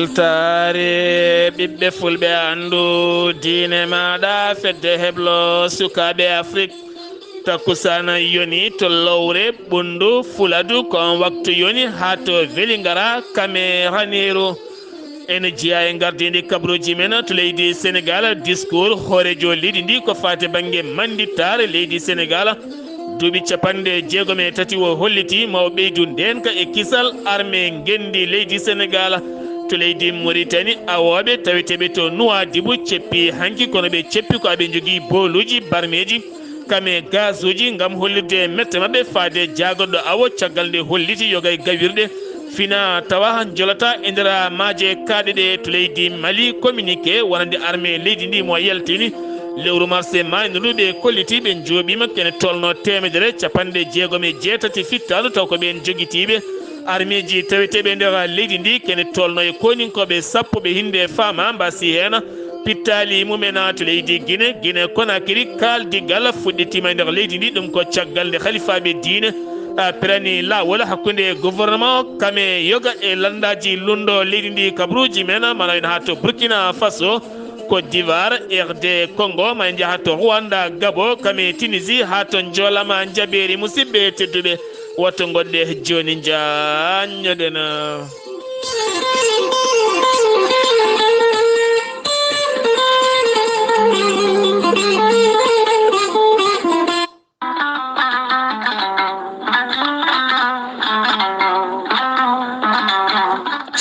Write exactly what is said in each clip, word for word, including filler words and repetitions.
Taare ɓiɓɓe fulɓe, anndu diine maaɗa, fedde heblo sukaaɓe Afrik. Takkusaana yoni to lowre Ɓunndu Fuladu, ko on waktu yoni haa to Velingara, Kameraneeru. Ene jeyaa e ngardiindi kabaruuji men to leydi Senegaal, discours hooreejo leydi ndi ko faati bannge manndittaare leydi Senegaal. Duuɓi capanɗe jeegom e tati o holliti ma o ɓeydu ndeenka e kisal armée ngenndi leydi Senegaal. To leydi Muritani, awooɓe taweteeɓe to Nuwaadibu ceppi hanki, kono ɓe ceppi ko aɓe njogii booluuji, barmeeji, kame gazuuji ngam hollitde mette maɓɓe faade jaagoɗɗo awo, caggal nde holliti yoga e gawirɗe fina tawa njolata e nder maaje kaaɗe ɗe to leydi Mali. Communiqué wonande armée leydi ndi mo yaltini lewru mars e maaynuɗo ɓe kolliti ɓe njooɓiima kene tolno teemedere capanɗe jeegom e jeetati fittaandu, taw ko ɓeen jogitiiɓe armeeji taweteeɓe nder leydi ndi, kene tolno e koninkooɓe sappo ɓe hinnde faama mbasi heen pittaali mumen to leydi Gine. Gine Konakiri, kaaldigal fuɗɗitiima e nder leydi ndi, ɗum ko caggal nde halifaaɓe diine, a, pirani laawol hakkunde gouvernement o, kame yoga e lanndaaji lunndo leydi ndi, kabaruuji men, mana en haa to Burkina Faso, Côte d'Ivoire, R D Congo, ma en njaha to Rwanda, Gabon, kame Tunisie, haa to Njoolama Njabeeri. Musidɓe tedduɓe, woto ngonɗe jooni njaanñoɗen.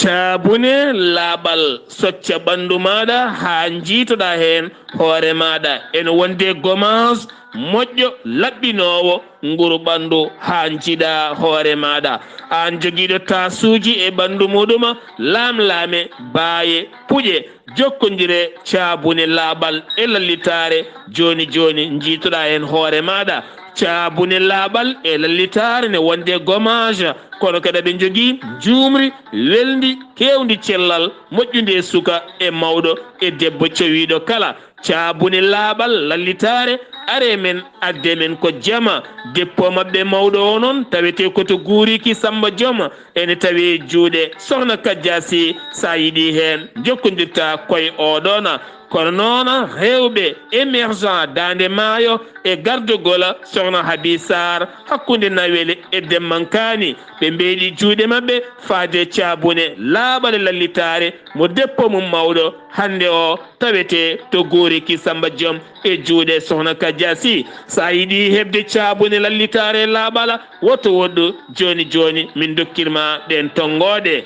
Caabune laaɓal, socca ɓanndu maaɗa haa njiitoɗaa heen hoore maaɗa. Ene wonde gomaas moƴƴo, laɓɓinoowo nguru ɓanndu haa njiiɗaa hoore maaɗa. Aan jogiiɗo taasuuji e ɓanndu muɗum, laamlaame, baaye, puƴe, jokkondire caabune laaɓal e lallitaare. Jooni jooni, njiitoɗaa heen hoore maaɗa. Caabune laaɓal e lallitaare ne wonde gomaas, kono kadi aɓe njogii njuumri welndi, keewndi cellal, moƴƴundi e suka e mawɗo e debbo cowiiɗo kala. Caabune laaɓal lallitaare, are men, adde men ko jama. Deppo maɓɓe mawɗo o noon tawetee ko to Guuriki Samba Joom, ene tawi e juuɗe Sohna Kajja Sy. So a yiɗi heen, jokkondirta koye oɗoon. Kono noon, heewɓe émergent Daande Maayo e gardogol Sohna Habi Sarr hakkunde Nawel e Demmankaani, ɓe mbeeɗi juuɗe maɓɓe faade caabune laaɓal e lallitaare mo deppo mum mawɗo hannde o tawetee to Guuriki Samba Joom e juuɗe Sohna Kajja Sy. So a yiɗi heɓde caabune lallitaare laaɓal, woto woɗɗu, jooni jooni min ndokkir ma ɗeen tonngooɗe.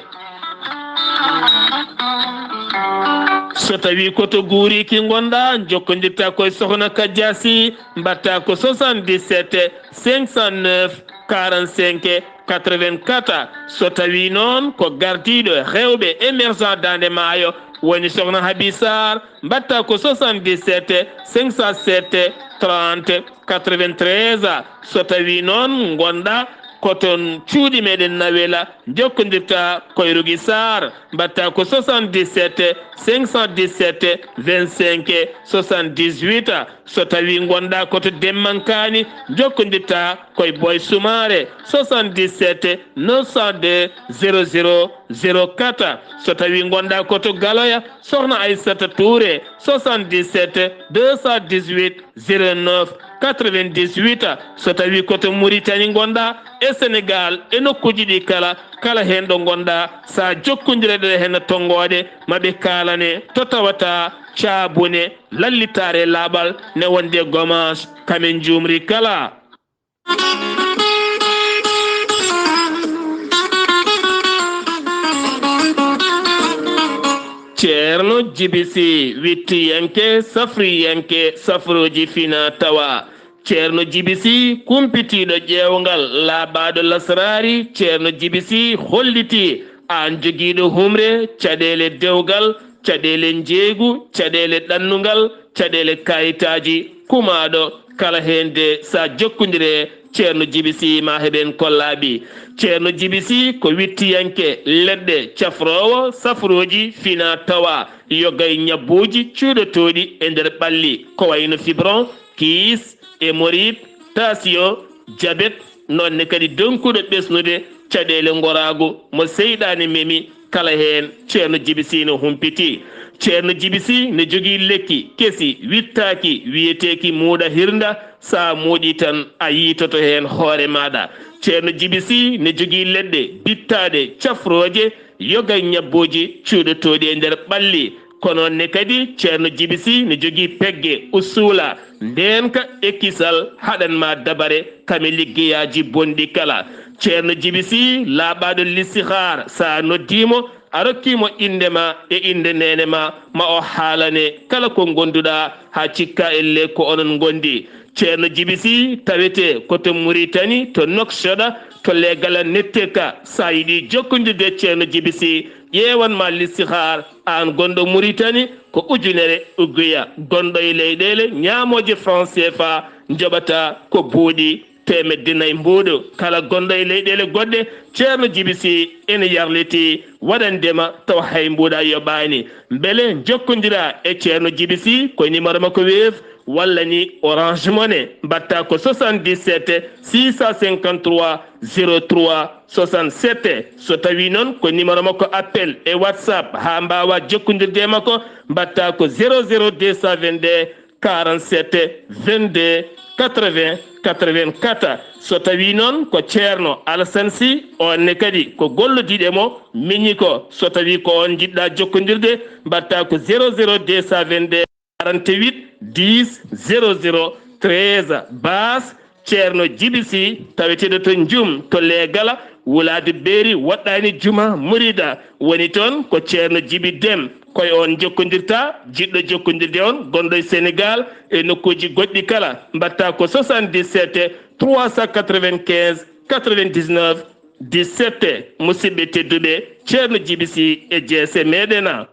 So tawi ko to Guuriki ngonɗa, jokkondirta koye Sohna Kajja Sy, mbaɗta ko soixante-dix-sept cinq cent neuf quarante-cinq quatre-vingt-quatre. So tawi noon ko gardiiɗo rewɓe émergent Daande Maayo woni Sohna Habi Sarr, mbaɗta ko soixante-dix-sept cinq cent sept trente quatre-vingt-treize. So tawi noon ngonɗa ko toon cuuɗi meɗen Nawela, jokkondirta koye Rougui Sarr, mbaɗta ko soixante-dix-sept cinq cent dix-sept vingt-cinq soixante-dix-huit. So tawi ngonɗa ko to Demmankaani, jokkondirta koye Boy Soumaré, soixante-dix-sept neuf cent deux zéro zéro zéro quatre. So tawi ngonɗa ko to Galoya, Sohna Aissata Touré, soixante-dix-sept deux cent dix-huit zéro neuf quatre-vingt-dix-huit. So tawi ko to Mauritanie ngonɗa, e Sénégal, e nokkuuji ɗi kala, kala heen ɗo ngonɗa, so a jokkondirat e heen tonngooɗe, ma ɓe kaalane to tawata caabune lallitaare laaɓal ne wonde gomaas, kamen njuumri kala. Ceerno Jibi Sy, wittiyanke, safriyanke, safrooji fina tawa. Ceerno Jibi Sy, kumpitiiɗo ƴeewngal, laaɓaaɗo lasraari. Ceerno Jibi Sy holliti aan jogiiɗo humre, caɗeele dewgal, caɗeele njeeygu, caɗeele ɗannungal, caɗeele kayitaaji, kumaaɗo kala heen de, so a jokkondire Ceerno Jibi Sy, ma heɓen ko laaɓi. Ceerno Jibi Sy ko wittiyanke leɗɗe, cafroowo safrooji fina tawa, yoga e ñabbuuji cuuɗotooɗi e nder ɓalli, ko wayno fibron, kiis, hémorroïde, tension, jabet, noon ne kadi donkuɗo ɓesnude caɗeele ngoraagu mo seyɗaane memi, kala heen Ceerno Jibi Sii no humpiti. Ceerno Jibi Sii no jogii lekki kesi wittaaki, wiyeteeki muuɗa hirnda. So a muuɗii tan, a yiitoto heen hoore maaɗa. Ceerno Jibi Sii no jogii leɗɗe bittaaɗe, cafrooje, yoga e ñabbooji cuuɗotooɗi e nder ɓalli. Kono ne kadi, Ceerno Jibi Sii no jogii pegge, usuula, ndeenka e kisal, haɗan ma dabare kame liggeyaaji bonɗi kala. Ceerno Jibi Sii laaɓaaɗo listihaar, so a noddii mo, a rokkii mo innde ma e innde neene ma, ma o haalane kala ko ngonduɗaa, haa cikka elle ko onon ngondi. Ceerno Jibi Sii tawetee ko to Muritani, to Noksoɗa, to Leegala Netteka. So a yiɗii jokkondirde e Ceerno Jibi Sii, ƴeewan ma listihaar, aan gonɗo Muritani, ko ujunere uguya. Gonɗo e leyɗeele ñaamooje franc C F A, njoɓata ko buuɗi teemedde nayi mbuuɗu. Kala gonɗo e leyɗeele goɗɗe, Ceerno Jibi Sii ene yarlitii waɗande ma tawa hay mbuuɗa yoɓaani. Mbele njokkondiraa e Ceerno Jibi Sii ko numéro makko Wave walla ni Orange Money. Mbaɗtaa ko soixante-dix-sept six cent cinquante-trois zéro trois soixante-sept. So tawii noon ko numéro makko appel e WhatsApp, haa mbaawaa jokkondirde e makko, mbaɗtaa ko zéro zéro deux cent vingt-deux quarante-sept vingt-deux quatre-vingts quatre-vingt-quatre. So tawii noon ko Ceerno Alassane Sy, oon ne kadi ko gollodiiɗo e mo miñi ko. So tawii ko oon njiɗɗaa jokkondirde, mbaɗtaa ko zéro zéro deux cent vingt-deux quarante-huit dix zéro zéro treize. Baas Ceerno Jibi Sii, taweteeɗo to Njum, to Leegala, wulaade beeri, woɗɗaani juma, murida, woni toon ko Ceerno Jibi Dem. Ko e oon njokkondirta, jiɗɗo jokkondirde on, gonɗo e Senegaal e nokkuuji goɗɗi kala, mbaɗtaa ko soixante-dix-sept trois cent quatre-vingt-quinze quatre-vingt-dix-neuf dix-sept. Musidɓe tedduɓe, Ceerno Jibi Sii e jeese meɗen.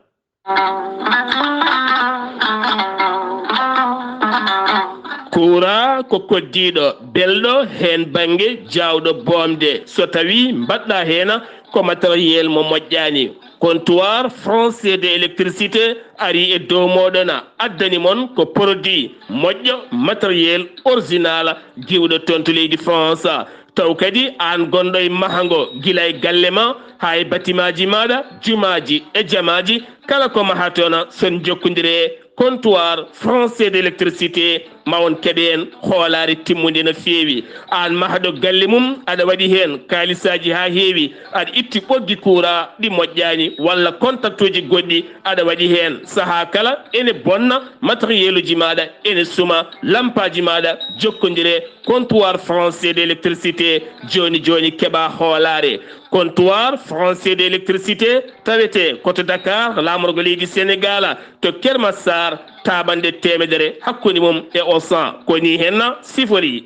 Kuuraa ko koddiiɗo, belɗo, heen bannge jaawɗo boomde. So tawii mbaɗɗaa heen ko matériel mo moƴƴaani, Comptoir français de électricité arii e dow mooɗon, addani mon ko produit moƴƴo, matériel original, giwɗo toon to leydi France. Taw kadi aan gonɗo e mahango, gila e galle ma haa e batimaaji maaɗa, jumaaji e jamaaji, kala ko mahaton, son jokkondire e Comptoir français d'électricité, ma on keɓe heen hoolaare timmunde no feewi. Aan mahɗo galle mum, aɗa waɗi heen kaalisaaji haa heewi, aɗa itti ɓoggi kuuraa ɗi moƴƴaani walla kontaktuuji goɗɗi aɗa waɗi heen. Sahaa kala ene bonna matériel uji maaɗa, ene suma lampaaji maaɗa, jokkondire Comptoir français d'électricité, jooni jooni keɓaa hoolaare. Comptoir français d'électricité tawetee ko to Dakar, laamorgo leydi Senegaal, to Kermassar, taaɓannde teemedere hakkunde mum e Auchan. Ko nii heen siforii.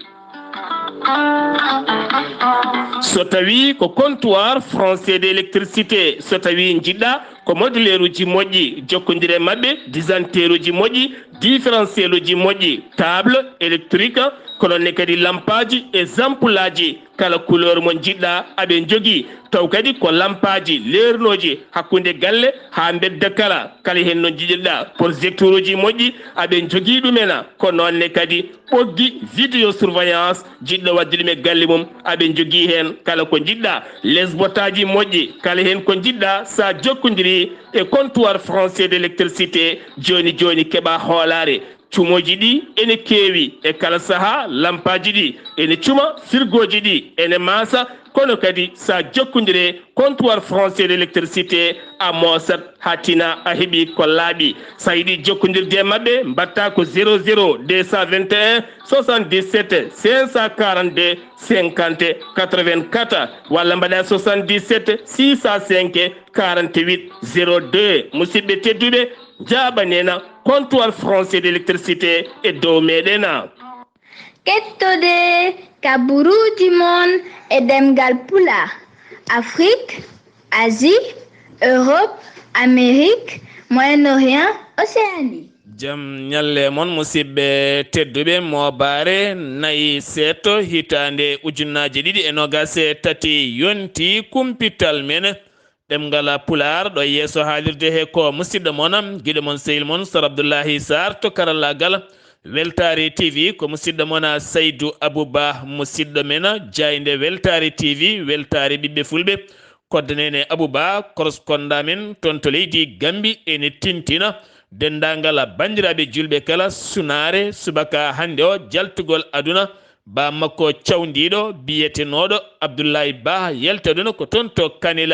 So tawii ko Comptoir français d'électricité, so tawii njiɗɗaa ko moduleeruuji moƴƴi, jokkondire e maɓɓe, disanteeruuji moƴƴi, différentiel uji moƴƴi, table électrique, ko noon ne kadi lampaaji e zampulaaji, kala couleur mo njiɗɗaa aɓe njogii. Taw kadi ko lampaaji leernooji hakkunde galle haa mbedda kala, kala heen no njiɗirɗaa. Projecteur uji moƴƴi aɓe njogii ɗum en, ko noon ne kadi ɓoggi vidéo surveillance, jiɗɗo waɗde ɗum e galle mum, aɓe njogii heen kala ko njiɗɗaa. Lesbotaaji moƴƴi, kala heen ko njiɗɗaa, so a jokkondirii e Comptoir français d'électricité, jooni jooni keɓaa hoolaare. Cumooji ɗi ene keewi, e kala sahaa lampaaji ɗi ene cuma, firgooji ɗi ene maasa, kono kadi so a jokkondire Comptoir français d'électricité, a moosat haa tina a heɓi ko laaɓi. So a yiɗi jokkondirde e maɓɓe, mbaɗtaa ko zéro zéro deux cent vingt et un soixante-dix-sept cinq cent quarante-deux cinquante quatre-vingt-quatre, walla mbaɗaa soixante-dix-sept six cent cinq quarante-huit zéro deux. Musidɓe tedduɓe, njaaɓanena Comptoir français d'électricité e dow meɗen. Kettode kaburuuji mon e ɗemngal Pulaar, Afrik, Asie, Europe, Amérique, Moyen-Orient, Océanie. Jam ñalle mon, musidɓe tedduɓe. Moobaare nayi seeɗto hitaande ujunnaaje ɗiɗi e noogaas e tati yonti kumpital men ɗemngal Pulaar. Ɗo yeeso haalirde he ko musidɗo mon, giɗo mon, sehil mon, Sar Abdullahi Sarr to karallaagal Weltaare T V. Ko musidɗo mon Saydu Abuba, musidɗo men jaaynde Weltaare T V, weltaare ɓiɓɓe fulɓe. Kodde neene Abou Ba, koroskonda men toon to leydi Gambi, ene tintina denndaangal banndiraaɓe juulɓe kala, sunaare subaka hannde o, jaltugol aduna, ba makko cawndiiɗo biyetenooɗo Abdoulaye Ba yalti aduna ko toon to Kanel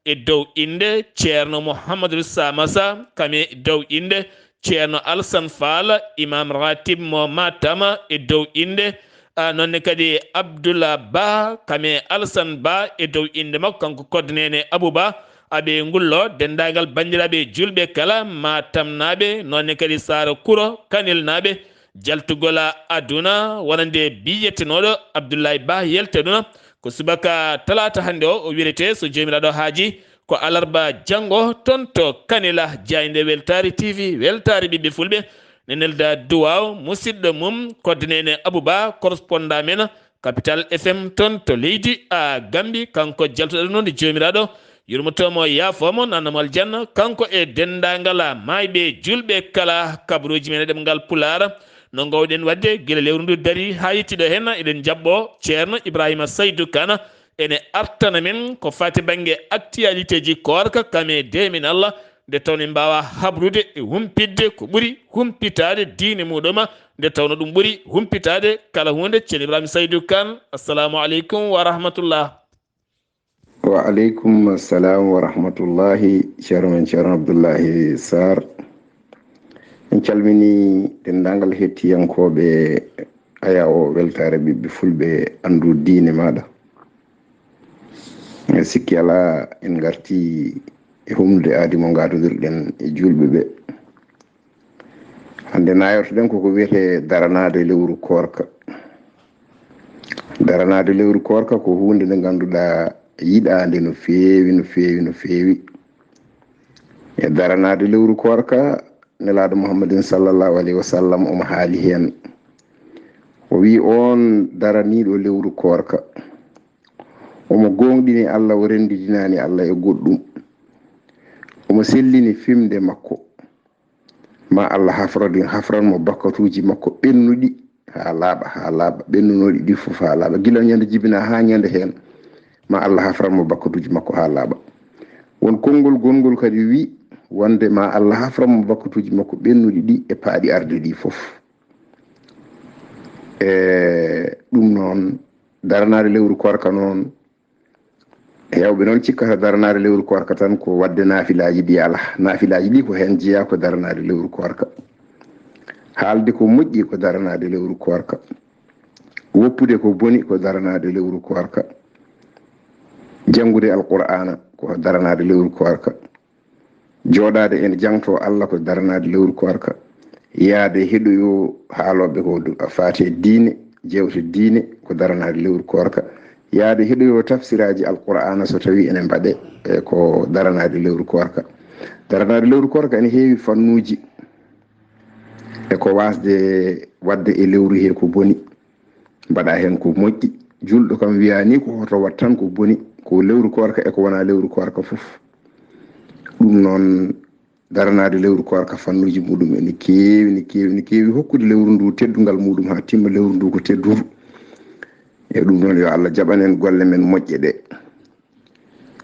e dow innde Ceerno Mouhamadou Samassa, kam e dow innde Ceerno Alsan Faal, Imam Ratib mo Matam e dow innde, a, noon ne kadi Abdoulaye Ba, kam e Alsan Ba e dow innde makko, kanko kodde neene Abou Ba, aɓe ngullo denndaangal banndiraaɓe juulɓe kala, Matamnaaɓe, noon ne kadi Saara Kuro, Kanelnaaɓe, jaltugol aduna wonande biyetenooɗo Abdoulaye Ba yalti aduna. Ko subaka talaata hannde o, o wirete so Joomiraaɗo haaji, ko alarba janngo toon to Kanel, jaaynde Weltaare T V, weltaare ɓiɓɓe fulɓe. Ne nelda duwaaw musidɗo mum, kodde neene Abou Ba, korosponda men, Capital F M toon to leydi a Gambi, kanko jaltuɗo noon Joomiraaɗo yurmoto mo, yaafo mo, nanna mo aljanna, kanko e denndaangal maayɓe juulɓe kala, kabaruuji men e ɗemngal Pulaar. No ngoowɗen waɗde gila lewru ndu dari haa yettiɗo heen, eɗen njaɓɓo Ceerno Ibrahima Saydu Kan, ene artana men ko faati bannge actualité ji koorka, kam e deemin Allah, nde tawno en mbaawa habrude e humpitde ko ɓuri humpitaade diine muɗum, nde tawno ɗum ɓuri humpitaade kala huunde. Ceerno Ibrahima Saydu Kan, assalamu aleykum wa rahmatullah. Wa aleykum assalam wa rahmatullahi, Ceerno men Ceerno Abdullahi Sarr. En calmini denndaangal hettiyankooɓe aya o weltaare ɓiɓɓe fulɓe, anndu diine maaɗa. E sikki alaa, en ngarti e humde aadi mo ngaadondirɗen e juulɓe ɓe. Hannde nayortoɗen koko wiyetee daranaade lewru koorka. Daranaade lewru koorka ko huunde nde ngannduɗaa yiɗaande no feewi, no feewi, no feewi. E daranaade lewru koorka, Nelaaɗo Muhammadin sallallahu alayhi wa sallam omo haali heen. O wii oon daraniiɗo lewru koorka, omo gooŋɗini Allah, o renndidinaani Allah e goɗɗum. Omo sellini fimde makko. Ma Allah hafrodin, hafran mo bakkatuuji makko ɓennuɗi haa laaɓa, haa laaɓa, ɓennunooɗi ɗi fof haa laaɓa. Gila ñande jibinaa haa ñande heen, ma Allah hafran mo bakkatuuji makko haa laaɓa. Won konngol gonngol kadi wi wonde ma Allah hafran mo bakkatuuji makko ɓennuɗi ɗi e paaɗi arde ɗi fof. E ɗum noon, daranaade lewru koorka noon, heewɓe noon cikkata daranaade lewru koorka tan ko waɗde naafilaaji ɗi alaa. Naafilaaji ɗi ko heen jeyaa, ko daranaade lewru koorka. Haalde ko moƴƴi ko daranaade lewru koorka. Woppude ko boni ko daranaade lewru koorka. Janngude Alqur'aana ko daranaade lewru koorka. Jooɗaade ene jaŋtoo Allah ko daranaade lewru koorka. Yaade heɗoyoo haalooɓe ko du-, faati e diine, jeewte diine ko daranaade lewru koorka. Yaade heɗoyoo tafsiraaji Alqur'aana so tawii ene mbaɗee, e ko daranaade lewru koorka. Daranaade lewru koorka ene heewi fannuuji e ko waasde waɗde e lewru hee ko boni. Mbaɗa heen ko moƴƴi. Juulɗo kam wiyaa ni ko hoto waɗ tan ko boni, ko lewru koorka e ko wonaa lewru koorka fof. Ɗum noon, daranaade lewru koorka fannuuji muɗum ene keewi, ene keewi, ene keewi hokkude lewru ndu teddungal muɗum haa timma, lewru ndu ko teddundu. E ɗum noon, yo Allah jaɓan en golle men moƴƴe ɗe.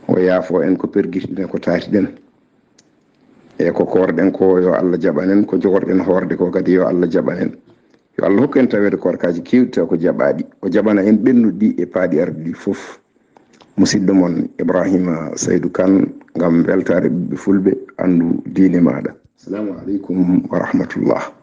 O yaafo en ko pergitiɗen, ko taatiɗen. E ko koorɗen ko, yo Allah jaɓan en, ko jogorɗen hoorde ko kadi, yo Allah jaɓan en. Yo Allah hokku en taweede koorkaaji keewɗi taw ko jaɓaaɗi. O jaɓana en ɓennuɗi ɗi e paaɗi arde ɗi fof. Musidɗo mon Ibrahima Saydu Kan, ngam weltaare ɓiɓɓe fulɓe, anndu diine maaɗa. Assalamu aleykum wa rahmatullah.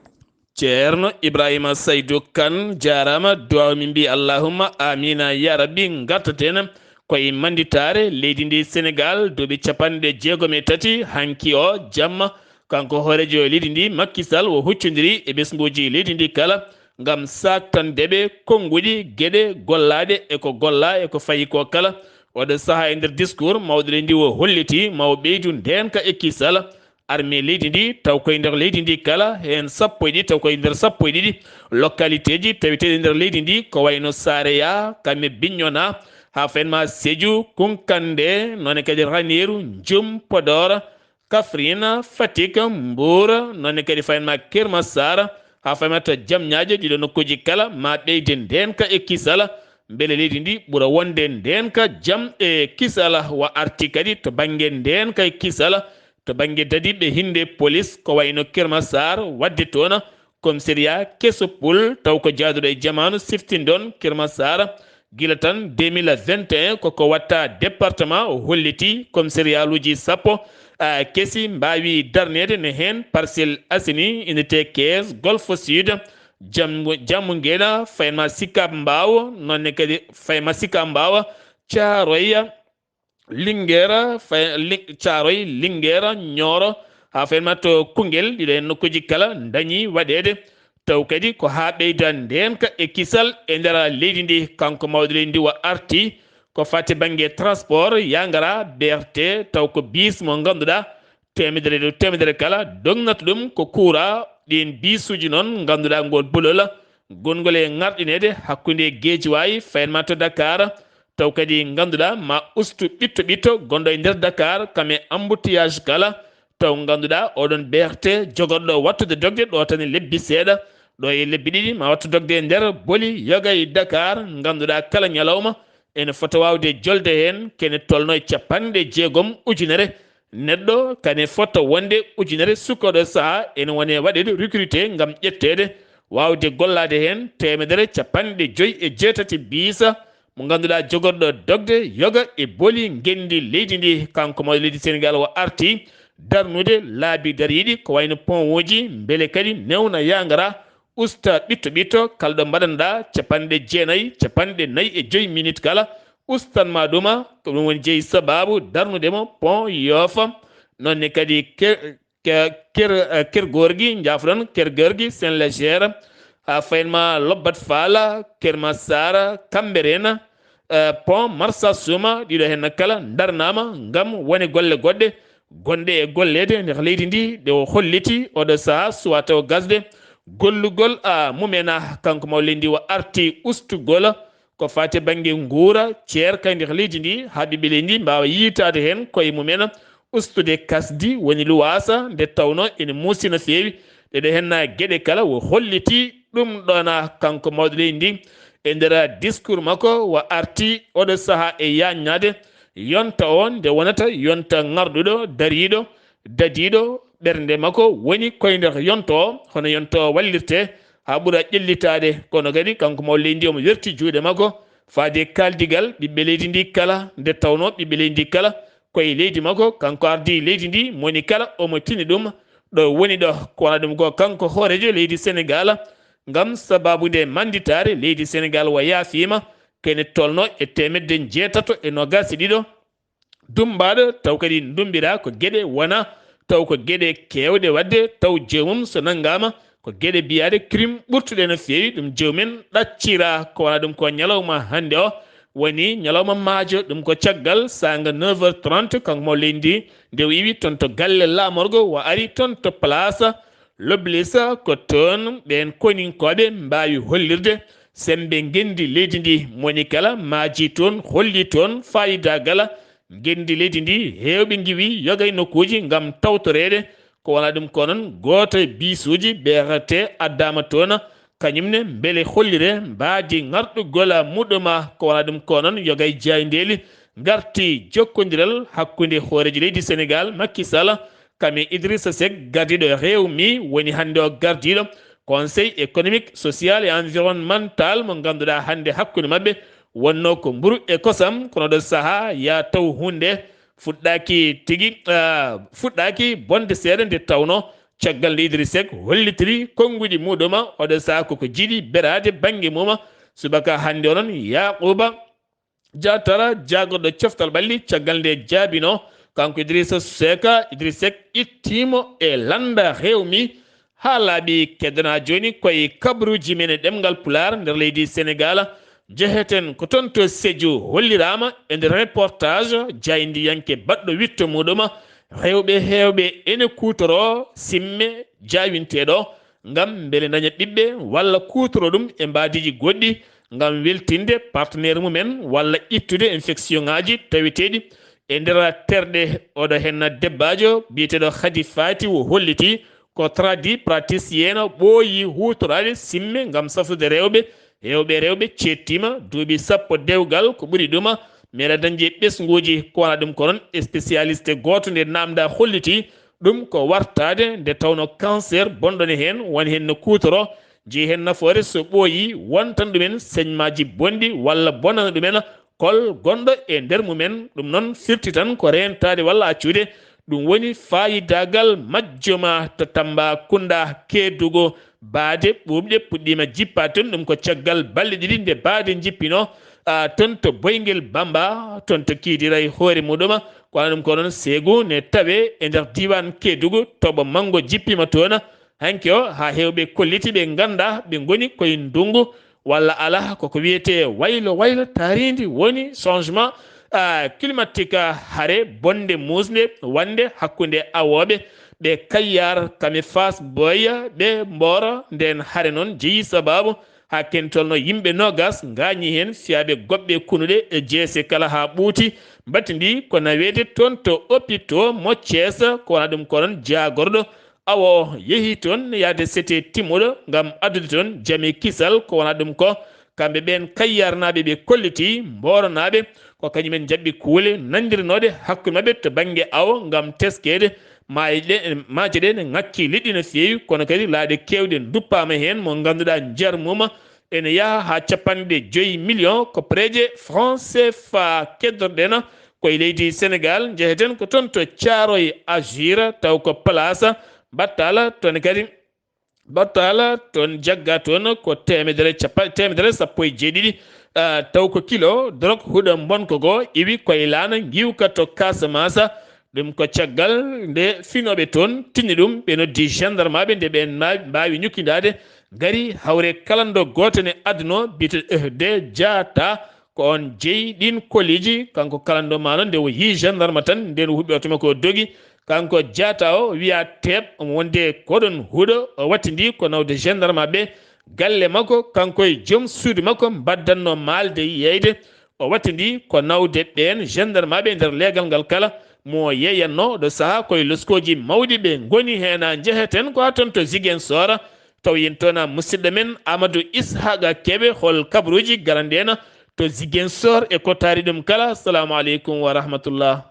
Ceerno Ibrahima Saydu Kan, jaaraama. Duwaaw min mbi allahumma amiina ya rabbi. Ngartaten koye mannditaare leydi ndi Senegaal, duuɓi capanɗe jeegom e tati hanki o jamma. Kanko hooreejo leydi ndi, Macky Sall, o huccondiri e ɓesnguuji leydi ndi kala ngam saaktandeɓe konnguɗi geɗe gollaaɗe e ko gollaa e ko fayi ko kala. Oɗo sahaa e nder discours mawɗo leydi ndi o holliti ma o ɓeydu ndeenka e kisal armée leydi ndi, taw koye nder leydi ndi kala, heen sappo e ɗiɗi, taw koye nder sappo e ɗiɗi localité ji taweteeɗi nder leydi ndi, ko wayno Sareya, Kame Bignona, haa fayin ma Sédhiou, Kunkande, noone kadi Raneeru, Njum, Podor, Kaffrine, Fatick, Mbour, noone kadi fayin ma Keur Massar, haa fayin ma to Diamniadio, ɗiɗo nokkuuji kala ma ɓeyde ndeenka e kisal, mbele leydi ndi ɓura wonde ndeenka jam e kisal. Wa arti kadi to bannge ndeenka e kisal, to bannge dadiiɓe hinnde polis, ko wayno Kermassar, waɗde toon commissariat keso Pool, taw ko jaaduɗo e jamaanu siftinɗon Kermassar. Gila tan deux mille vingt et un, koko watta département, o holliti commissarialuuji sappo, a, kesi mbaawi darneede, ne heen Parcelles Assainies, unité quinze, Golfe Sud, Jammu, Jammu Ngena, fayma Sicap Mbao, noonne kadi fayma Sicap Mbao, Thiaroye, Linguère, fay-, Li-, Thiaroye, Linguère, Nioro, haa fayma to Koungheul, ɗiɗo heen nokkuuji kala ndañi waɗeede. Taw kadi ko haa ɓeyda ndeenka e kisal e nder leydi ndi. Kanko mawɗo leydi ndi wa arti ko fati bannge transport, yaa ngara B R T, taw ko bis mo ngannduɗaa teemedere dow teemedere kala dognata ɗum ko kuura. Ɗiin bisuuji noon ngannduɗaa ngol bolol gonngol e ŋarɗineede hakkunde Guédiawaye, fayma to Dakar, taw kadi ngannduɗaa ma ustu ɓitto ɓitto gonɗo e nder Dakar, kam e embouteillage kala, taw ngannduɗaa oɗon B R T jogorɗo wattude dogde ɗo tan e lebbi seeɗa, ɗo e lebbi ɗiɗi ma wattu dogde e nder boli yoga e Dakar, ngannduɗaa kala ñalawma ene fota waawde jolde heen kene tolno e capanɗe jeegom ujunere neɗɗo, kane fota wonde ujunere suka. Ɗo sahaa ene wone waɗeede recruté ngam ƴetteede, waawde gollaade heen teemedere capanɗe joyi e jeetati biisa mo ngannduɗaa jogorɗo dogde yoga e boli ngenndi leydi ndi. Kanko mawɗo leydi Senegal o arti darnude laabi dariiɗi ko wayno pont uji, mbele kadi newna yaa ngara usta ɓitto ɓitto kala ɗo mbaɗanɗaa capanɗe jeenayi, capanɗe nayi e joyi minute kala, ustanma ɗuma. Ko ɗum woni jeyi sababu darnude mo pont Yoff. Noonne kadi ker, ker, ker, eh, ker gorgi, njaafoɗon, ker gorgi, Saint Léger, haa fayinma Lobbat Faala, Kermassar, Cambérène, eh, pont Marsassouma, ɗiɗo heen kala darnaama ngam wone golle goɗɗe gonɗe e golleede e nder leydi ndi, ɗe o holliti oɗo sahaa suwa taw gasde gollugol a mumen. Kanko mawɗo leydi ndi o arti ustugol ko faati bannge nguura ceerka e nder leydi ndi, haa ɓiɓɓe leydi ndi mbaawa yiytaade heen koye mumen. Ustude kasdi woni luwaasa, nde tawnoo ene muusi no feewi. Ɗeɗe heen geɗe kala o holliti ɗum ɗoon kanko mawɗo leydi ndi e nder discours makko, o arti oɗo sahaa e yaaññaade yonta o, nde wonata yonta ŋarɗuɗo, dariiɗo, dadiiɗo. Ɓernde makko woni koye nder yonto o, hono yonto o wallirte haa ɓura ƴellitaade. Kono kadi kanko mawɗo leydi ndi omo werti juuɗe makko faade kaaldigal ɓiɓɓe leydi ndi kala, nde tawnoo ɓiɓɓe leydi ndi kala koye leydi makko, kanko ardii leydi ndi, mo woni kala omo tini ɗum ɗo woni ɗo. Ko wona ɗum ko kanko hooreejo leydi Senegal, ngam sababude mannditaare leydi Senegal o yaafiima kene tolno e teemedde njeetato e noogaas e ɗiɗo dummbaaɗo, taw kadi ndummbiraa ko geɗe wona, taw ko geɗe keewɗe waɗde, taw joomum so nanngaama ko geɗe mbiyaade crime ɓurtuɗe no feewi, ɗum joomum ɗaccira. Ko wona ɗum ko ñalawma hannde o woni ñalawma maajo, ɗum ko caggal saanga neuf heures trente, kanko mo leydi ndi, nde o iwi toon to galle laamorgo, o ari toon to place Loblisa, ko toon ɓeen koninkooɓe mbaawi hollirde semmbe ngenndi leydi ndi, moni kala maaji toon, holli toon faayidagal ngenndi leydi ndi. Heewɓe ngiwi yoga e nokkuuji ngam tawtoreede. Ko wona ɗum ko noon, gooto e bisuuji B R T addaama toon, kañum ne mbele hollire mbaadi ŋarɗugol muɗɗuma. Ko wona ɗum ko noon, yoga e jaayndeeli ngarti jokkondiral hakkunde hooreejo leydi Senegal, Macky Sall, kam e Idrissa Seck, gardiiɗo Rewmi, woni hannde o gardiiɗo Conseil économique, social et environnemental, mo ngannduɗaa hannde hakkunde maɓɓe wonnoo ko mburu e kosam. Kono ɗo sahaa yaa taw huunde fuɗɗaaki tigi, ah, fuɗɗaaki bonde seeɗa, nde tawnoo caggal nde Idrissa Seck hollitiri konnguɗi muɗuma, oɗo sahaa koko jiɗi beraade bannge muma. Subaka hannde o noon, Yaaquuba Jaatara, jaagorɗo coftal ɓalli, caggal nde jaabinoo kanko Idrissa Seck, Idrissa Seck ittiimo e lannda Rewmi haa laaɓi. Keddana jooni koye kabaruuji men e ɗemngal Pulaar nder leydi Senegal. Njeheten ko toon to Sédhiou, holliraama e nder reportage jaayndiyanke baɗɗo witto muɗum, rewɓe heewɓe ene kuutoroo simme jaawinteeɗo ngam mbele ndaña ɓiɓɓe walla kuutoroo ɗum e mbaadiiji goɗɗi ngam weltinde partenaire mumen walla ittude infection ŋaaji taweteeɗi e nder terɗe. Oɗo heen debbaajo biyeteeɗo Khady Faty o holliti ko tradipraticien ɓooyi huutoraade simme ngam safrude rewɓe Heewɓe rewɓe ceettiima duuɓi sappo dewgal ko ɓuri ɗuma meeɗa dañde ɓesnguuji. Ko wona ɗum ko noon spécialiste gooto nde naamnda holliti ɗum ko wartaade nde tawno cancer bonɗo ne heen woni heen no kuutoro, jeyi heen nafoore so ɓooyi wontan ɗumen señmaaji bonɗi walla bonana ɗumen kol gonɗo e nder mumen. Ɗum noon firti tan ko reentaade walla accude. Ɗum woni faayidaagal majjo ma to Tambacounda, Keedugu, baade ɓuuɓɗe puɗɗiima jippaade toon. Ɗum ko caggal balɗe ɗiɗi nde baade jippino, a, toon to Boyngel Bamba, toon to Kiidiray hoore muɗuma. Ko wona ɗum ko noon seegu ne tawe e nder diiwaan Keedugu, toɓo manngo jippiima toon. Hanki o, haa heewɓe kolliti ɓe ngannda ɓe ngoni koye ndunngu walla alaa, koko wiyetee waylo waylo taariindi woni changement, ah, climatique, ah, hare bonde muusnde wonde hakkunde awooɓe ɓe Kayar kame Fass Boye ɓe Mboro. Ndeen hare noon jeyi sabaabu haa ken tolno yimɓe noogas ngaañi heen, fiyaaɓe goɓɓe kunuɗe e jeese kala haa ɓuuti. Mbatti ndi ko naweede toon to opito mo Thiès, ko wona ɗum ko noon jaagorɗo awo yehi toon yahde sete timmuɗo ngam addude toon jami kisal. Ko wona ɗum ko kamɓe ɓeen Kayyarnaaɓe ɓe kolliti Mboronaaɓe ko kañumen njaɓɓi kuule nanndirnooɗe hakkunde maɓɓe to bannge awo ngam teskeede maaje ɗe, maaje ɗe ne ŋakki liɗɗi no feewi, kono kadi laaɗe keewɗe nduppaama heen mo ngannduɗaa njar mum ene yaha haa capanɗe joyi million ko pereeje franc C F A keddorɗen. Ko e leydi Senegal, njeheten ko toon to Caaroy Azur, taw ko place Battala, toon kadi Battala, toon jagga toon ko teemedere capa-, teemedere sappo e jeeɗiɗi, ah, taw ko kilo drog huɗo mbonko goo iwi koye laana ngiwka to Casamance. Ɗum ko caggal nde finooɓe toon tinni ɗum, ɓe noddi gendarmeɓe, nde ɓe ma-, mbaawi ñukkindaade, ngari hawre kalando gooto ne adduno biyete Ehde Jaata, ko oon jeyi ɗiin kolliiji. Kanko kalando ma noon, nde o yii gendarme tan, nden o huɓɓi oto makko o dogi. Kanko Jaata o wiya teeɓ, omo wonde koɗon huɗo, o wattindi ko nawde gendarmeɓe galle makko, kanko e joom suudu makko mbaddannoo maalde yeyde. O wattindi ko nawde ɓeen gendarmeɓe nder leegal ngal kala mo yeeyannoo. Ɗo sahaa koye loskooji mawɗi ɓe ngoni heen. Njeheten ko haa toon to Ziguinchor, taw yen toon musidɗo men Amadou Ishaqa Kebe, hol kabaruuji garanɗi en to Ziguinchor e ko taari ɗum kala. Assalamu aleykum wa rahmatullah.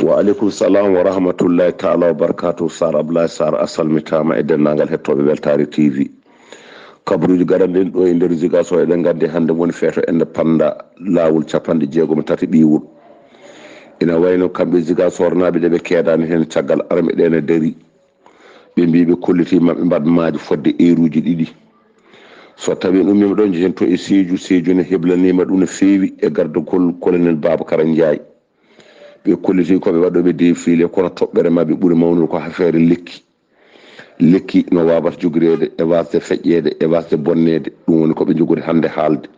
Wa aleykum salam wa rahmatullahi taala wa barakatuh. Sar Ablaye Sar, a salmitaama e denndaangal hettooɓe Weltaare T V. Kabaruuji garanɗi en ɗo e nder Ziguinchor, eɗen nganndi hannde woni feeto indépendance laawol capanɗe jeegom e tati ɓiiwol. Ina wayno kamɓe Ziguinchornaaɓe ɗe ɓe keedaani heen caggal arme ɗe ne darii. Ɓe mbii ɓe kolliti maɓɓe mbaɗ maaje fodde eeruuji ɗiɗi. So tawii en ummiima ɗo, njehen to e Sédhiou. Sédhiou ne heblaniima ɗum no feewi e gardagol colonel Babacar Ndiaye. Ɓe kolliti ko ɓe waɗooɓe défilé, kono toɓɓere maɓɓe ɓuri mawnude ko affaire lekki. Lekki no waawata jogireede e waasde feƴƴeede e waasde bonneede. Ɗum woni ko ɓe njogori hannde haalde.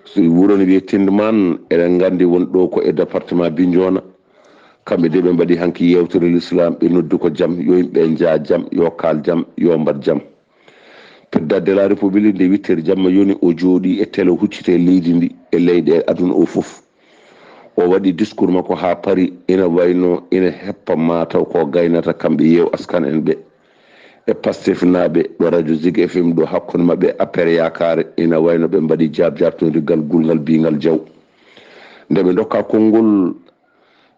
So wuro no wiyee Tindouman, eɗen nganndi won ɗo ko e département Bignona. Kamɓe de ɓe mbaɗi hanki yeewtere l'islam, ɓe noddi ko jam, yo yimɓe njaa jam, yo kaal jam, yo mbaɗ jam. Président de la République nde huit heures jamma yoni, o jooɗii e télé, hucciti e leydi ndi e leyɗe aduna o fof. O waɗi discours makko haa paari, ina wayno ina heppa mataw ko gaynata kamɓe Yeew Askan en ɓe e Pastefnaaɓe ɗo radio Zik F M ɗo hakkunde maɓɓe Apere Yaakaare, ina wayno ɓe mbaɗi jaab jaabtondigal gulngal biyngal jaw. Nde ɓe ndokka konngol,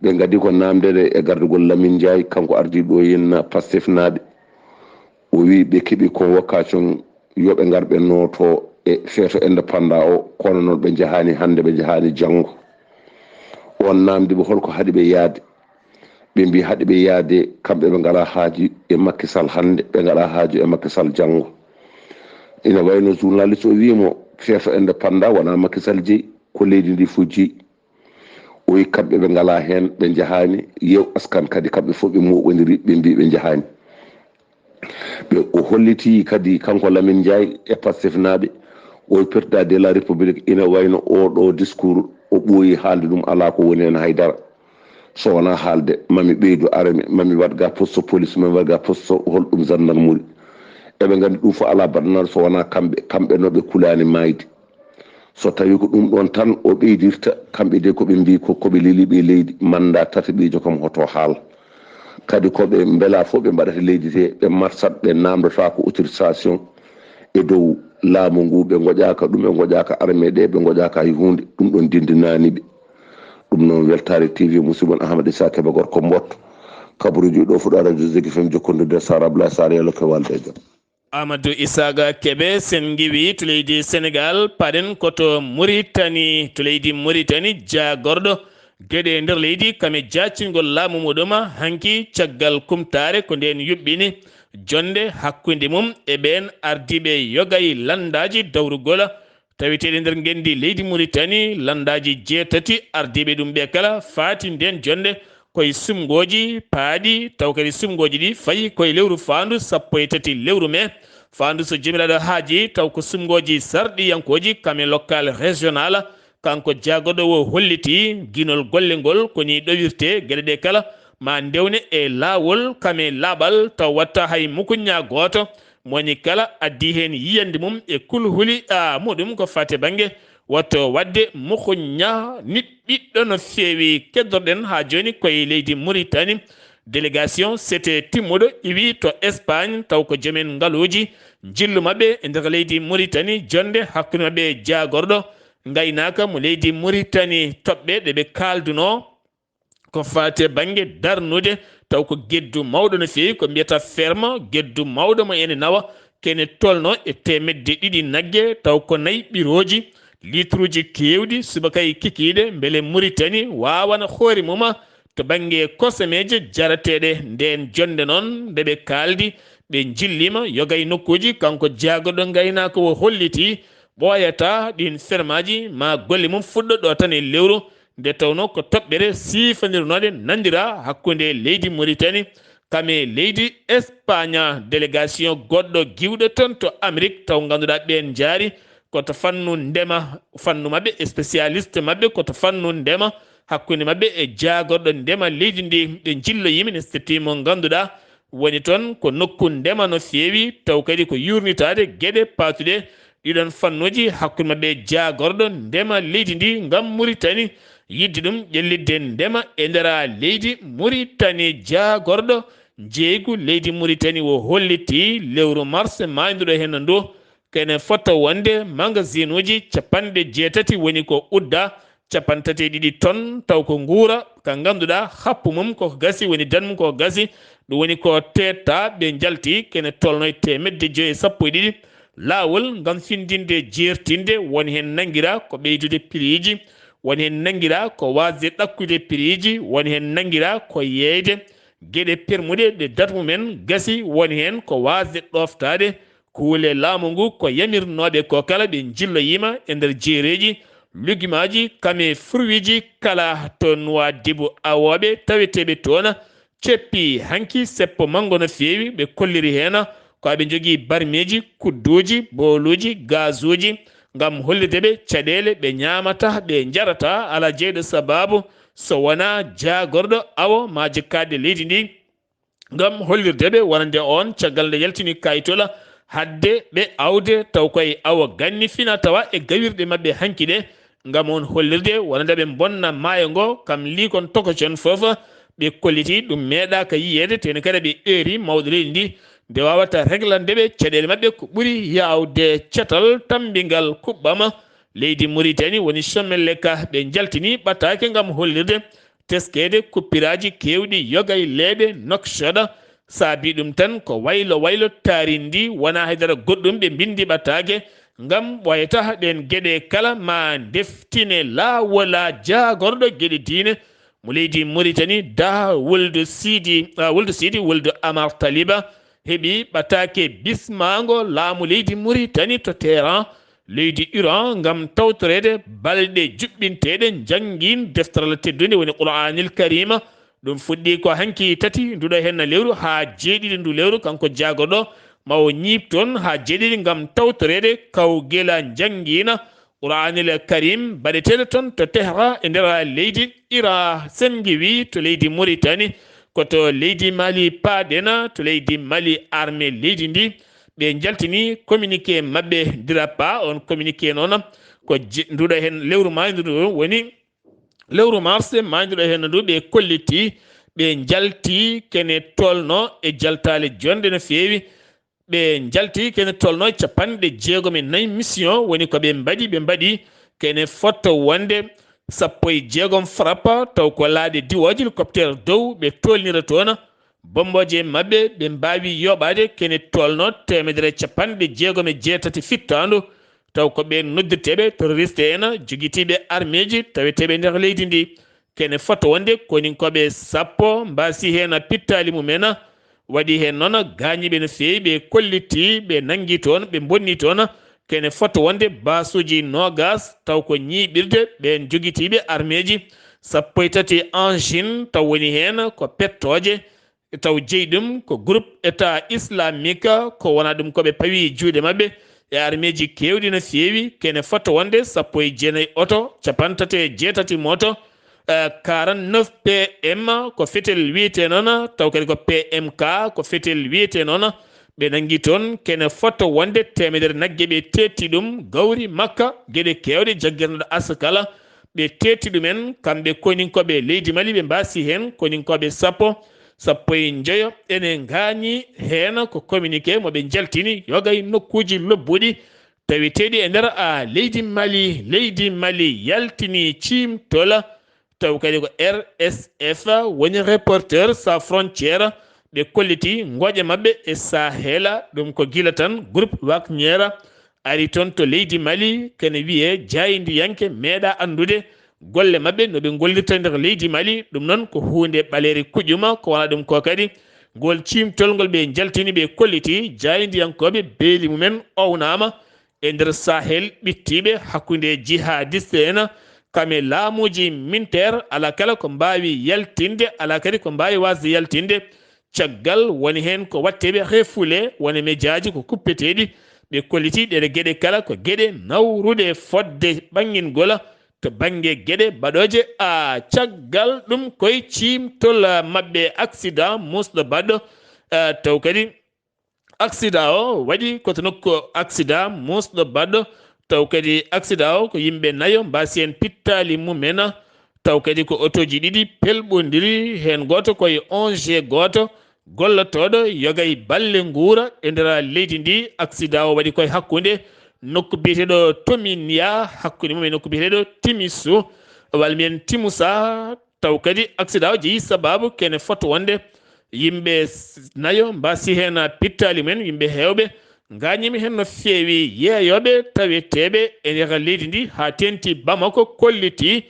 ɓe ngaddi ko naamndeede e gardagol Lamine Ndiaye, kanko ardiiɗo yen Pastefnaaɓe. O wii ɓe keɓi convocation, yo ɓe ngar ɓe nooto e feeto indépendance o, kono noon ɓe njahaani hannde, ɓe njahaani janngo. On naamndi ɓe holko haɗi ɓe yahde. Ɓe mbii haɗi ɓe yahde, kamɓe ɓe ngalaa haaju e Macky Sall hannde, ɓe ngalaa haaju e Macky Sall janngo. Ina wayno journaliste o wii mo, feeto indépendance wonaa Macky Sall jeyi, ko leydi ndi fof jeyi. O wii kamɓe ɓe ngalaa heen, ɓe njahaani. Yeew Askan kadi kamɓe fof ɓe mooɓondiri, ɓe mbii ɓe njahaani. Ɓe, o holliti kadi kanko Lamine Ndiaye e Pastefnaaɓe, o wii président de la République ina wayno oo ɗoo discours o ɓooyi haalde ɗum, alaa ko woni heen hay dara. So wonaa haalde, mami ɓeydu arme, mami waɗ ga poste police, mami waɗ ga poste hol ɗum gendarmerie. Eɓe nganndi ɗum fof alaa baɗanaaɗo so wonaa kamɓe, kamɓe no ɓe kulaani maayde. So tawii ko ɗum ɗoon tan o ɓeydirta, kamɓe de ko ɓe mbii ko, ko ɓe leliiɓe e leydi, mannda tataɓiijo kam hoto haal. Kadi ko ɓe mbelaa fof ɓe mbaɗata leydi te, ɓe marsat, ɓe naamndotaako autorisation e dow Laamu ngu ɓe ngoƴaaka ɗum, ɓe ngoƴaaka armée ɗe, ɓe ngoƴaaka hay huunde. Ɗum ɗon dindinaani ɓe. Ɗum noon, Weltaare T V, musidɗo mon Ahmad Issa Kebe, gorko Mboot, kabaruuji ɗo fuɗɗo Radio Zik F M, jokkondirde Sara Abdoulaye Sarr, yalla ko walde e jam. Amadou Isaaga Kebe, sen ngiwi to leydi Senegal, paɗen ko to Muritani, to leydi Muritani, jaagorɗo geɗe nder leydi, kam e jaacingol laamu muɗum, hanki caggal kumtaare ko ndeen yuɓɓini jonde hakkunde mum e ɓeen ardiiɓe yoga e lanndaaji dawrugol taweteeɗi nder ngenndi leydi Muritani, lanndaaji jeetati ardiiɓe ɗum ɓe kala faati ndeen jonde koye sumngooji paaɗi, taw kadi sumngooji ɗi fayi koye lewru faandu sappo e tati lewru mee, faandu so joomiraaɗo haaji, taw ko sumngooji sarɗiyankooji kam e local régional. Kanko jaagorɗo o holliti ginol golle ngol ko ni ɗowirte geɗe ɗe kala ma ndewne e laawol kam e laaɓal, taw watta hay mukuñña gooto. Mo woni kala addi heen yiyannde mum e kulhuli a muɗum ko faati e bannge woto waɗde mukuñña niɓɓiɗɗo no feewi. Keddorɗen haa jooni koye leydi Muritani. Délégation C T timmuɗo iwi to Espagne, taw ko joomen ngaluuji njillu maɓɓe e nder leydi Muritani, jonde hakkunde maɓɓe e jaagorɗo ngaynaaka mo leydi Muritani. Toɓɓe ɗe ɓe kaaldunoo ko faati e bannge darnude, taw ko geddu mawɗo no feewi, ko mbiyata ferme, geddu mawɗo mo ene nawa, kene tolno e teemedde ɗiɗi nagge, taw ko nayi ɓirooji, litruuji keewɗi, subaka e kikiiɗe, mbele Muritani waawana hoore mum to bannge kosameeje jarateeɗe. Ndeen jonde noon, nde ɓe kaaldi, ɓe njilliima yoga e nokkuuji, kanko jaagorɗo ngaynaaka o holliti ɓooyata ɗiin fermaaji, ma golle mum fuɗɗo ɗo tan e lewru, nde tawnoo ko toɓɓere siifandirnooɗe nanndira hakkunde leydi Muritani kam e leydi Espagne. Délégation goɗɗo giwɗo toon to Amérique, taw ngannduɗaa ɓeen njaari ko to fannu ndema, fannu maɓɓe, spécialiste maɓɓe ko to fannu ndema, hakkunde maɓɓe e jaagorɗo ndema leydi ndi, ɓe njilloyii, ministre mo ngannduɗaa woni toon ko nokku ndema no feewi, taw kadi ko yuurnitaade geɗe paatuɗe ɗiɗon fannuuji hakkunde maɓɓe e jaagorɗo ndema leydi ndi ngam Muritani yiɗde ɗum ƴellitde ndema e nder leydi Muritani. Jaagorɗo njeeygu leydi Muritani o holliti lewru mars maaynduɗo heen ndu kene fota wonde magasinuuji capanɗe jeetati woni ko udda, capanɗe tati e ɗiɗi ton, taw ko nguura ka ngannduɗaa happu mum koko gasi, woni dan mum koko gasi, ɗum woni ko teetta ɓe njalti kene tolno e teemedde joyi e sappo e ɗiɗi. Laawol ngam findinde jeertinde won heen nanngira ko ɓeydude piriiji, won heen nanngira ko waasde ɗakkude piriiji, won heen nanngira ko yeeyde geɗe permuɗe ɗe dat mumen gasi, won heen ko waasde ɗooftaade kuule laamu ngu ko yamirnooɓe ko kala ɓe njilloyiima e nder jeereeji, lugimaaji, kam e fruitji kala to Nuwaadibu. Awooɓe taweteeɓe toon ceppi hanki seppo manngo no feewi, ɓe kolliri heen ko aɓe njogii barmeeji, kudduuji, booluuji, gaasuuji, ngam hollirde ɓe caɗeele ɓe ñaamata, ɓe njarata, alaa jeyɗo sabaabu so wonaa jaagorɗo awo maa jikkaade leydi ndi. Ngam hollirde ɓe wonande oon, caggal nde yaltini kayitola, hadde ɓe awde, taw koye awo ganni fina tawa e gawirɗe maɓɓe hanki ɗe, ngam oon hollirde wonande ɓe mbonna maayo ngo, kam liikon tokocon fof, ɓe kolliti ɗum meeɗaaka yiyeede, teni kadi ɓe eeri mawɗo leydi ndi, nde waawata reglande ɓe caɗeele maɓɓe ko ɓuri yaawde. Catal tammbingal kuɓɓama leydi Muritani woni Somelle ka, ɓe njaltini ɓataake ngam hollirde teskeede kuppiraaji keewɗi yoga e leeɓe Noksoda. Saabi ɗum tan ko waylo waylo taarindi, wonaa haydara goɗɗum ɓe mbinndi ɓataake, ngam ɓooyata ɗeen geɗe kala ma ndeftine laawola jaagorɗo geɗe diine mo leydi Muritani, Da Wuldu Siidi, ah, Wuldu Siidi, Wuldu Amar Taliba, heɓi ɓataake bismaango laamu leydi Muritani to Teheran, leydi Iran, ngam tawtoreede balɗe juɓɓinteeɗe njanngiin deftaral teddunde woni Qur'aanil Kariima. Ɗum fuɗɗi ko hanki tati nduɗo heen lewru haa jeeɗiɗi ndu lewru, kanko jaagorɗo ma o ñiiɓ toon haa jeeɗiɗi ngam tawtoreede kawgela njanngiina Qur'aanil Kariim baɗeteeɗo toon to Tehran e nder leydi Iran. Sen ngiwi to leydi Muritani, ko to leydi Mali paaɗen, to leydi Mali armée leydi ndi, ɓe njaltini communiqué maɓɓe DRAPA. On communiqué noon ko je-, nduɗo heen lewru maayndu ndu woni lewru mars maaynduɗo heen ndu, ɓe kolliti ɓe njalti kene tolno e jaltaale jonɗe no feewi. ɓe njalti kene tolno capanɗe jeegom e nayi mission woni ko ɓe mbaɗi, ɓe mbaɗi kene fotto wonde sappo e jeegom frappe, taw ko laaɗe diwo hélicoptère dow ɓe tolnira toon. Bombooje maɓɓe ɓe mbaawi yoɓaade kene tolno teemedere capanɗe jeegom e jeetati fittaandu, taw ko ɓe noddirteeɓe terroriste en, jogitiiɓe armeeji taweteeɓe nder leydi ndi. Kene fotto wonde koninkooɓe sappo mbaasi heen pittaali mumen, waɗi heen noon gaañiiɓe no feewi, ɓe kolliti, ɓe nanngi toon, ɓe mbonni toon. Kene fotto wonde baasuuji noogas, taw ko ñiiɓirde ɓeen jogitiiɓe armeeji sappo e tati engine, taw woni heen ko pettooje, taw jeyi ɗum ko groupe État islamique, ko wona ɗum ko ɓe pawi juuɗe maɓɓe e armeeji keewɗi no feewi. Kene fotto wonde sappo e jeenayi oto, capanɗe tati e jeetati moto, eh, quarante-neuf P M ko fetel wiyetee noon, taw kadi ko P M K ko fetel wiyetee noon. Ɓe nanngi toon kene fotto wonde teemedere nagge, ɓe teetti ɗum gawri makka, geɗe keewɗe jaggirnoɗo askala, ɓe teetti ɗumen, kamɓe koninkooɓe leydi Mali, ɓe mbaasi heen koninkooɓe sappo, sappo e njoyo ene ngaañi heen. Ko communiqué mo ɓe njaltini yoga e nokkuuji lobbuɗi taweteeɗi e nder, a, leydi Mali. Leydi Mali yaltini ciimtol, taw kadi ko R S F woni Reporters Sans Frontières, ɓe kolliti ngoƴa maɓɓe e Sahel, ɗum ko gila tan groupe Wagner ari toon to leydi Mali, kene wiyee jaayndiyanke meeɗa anndude golle maɓɓe no ɓe ngollirta nder leydi Mali. Ɗum noon ko huunde ɓaleere kuƴƴuma, ko wona ɗum ko kadi ngol ciimtol ngol ɓe njaltini, ɓe kolliti jaayndiyankooɓe beeli mumen ownaama e nder Sahel, ɓittiiɓe hakkunde jihadiste en, kam e laamuuji militaire, alaa kala ko mbaawi yaltinde, alaa kadi ko mbaawi waasde yaltinde. Caggal woni heen ko waɗteeɓe refoulé, woni mejaaji ko kuppeteeɗi. Ɓe kolliti ɗeɗe geɗe kala ko geɗe nawruɗe fodde ɓanngingol to bannge geɗe baɗooje. A, caggal ɗum koye ciimtol maɓɓe accident muusɗo baɗɗo, a, taw kadi accident o waɗi ko to nokku accident muusɗo baɗɗo, taw kadi accident o ko yimɓe nayo mbaasi heen pittaali mumen, taw kadi ko otooji ɗiɗi pelɓondiri, heen gooto ko e engin gooto gollotooɗo yoga e balle nguura e nder leydi ndi. Accident o waɗi koye hakkunde nokku biyeteeɗo Tominia, hakkunde mum e nokku biyeteeɗo Timisu, walla mbiyen Timusa. Taw kadi accident o jeyi sababu kene fotto wonde yimɓe s-, nayo mbaasi heen pittaali mumen, yimɓe heewɓe ngaañiima heen no feewi, yeeyooɓe taweteeɓe e nder leydi ndi haa teeŋti Bamako kolliti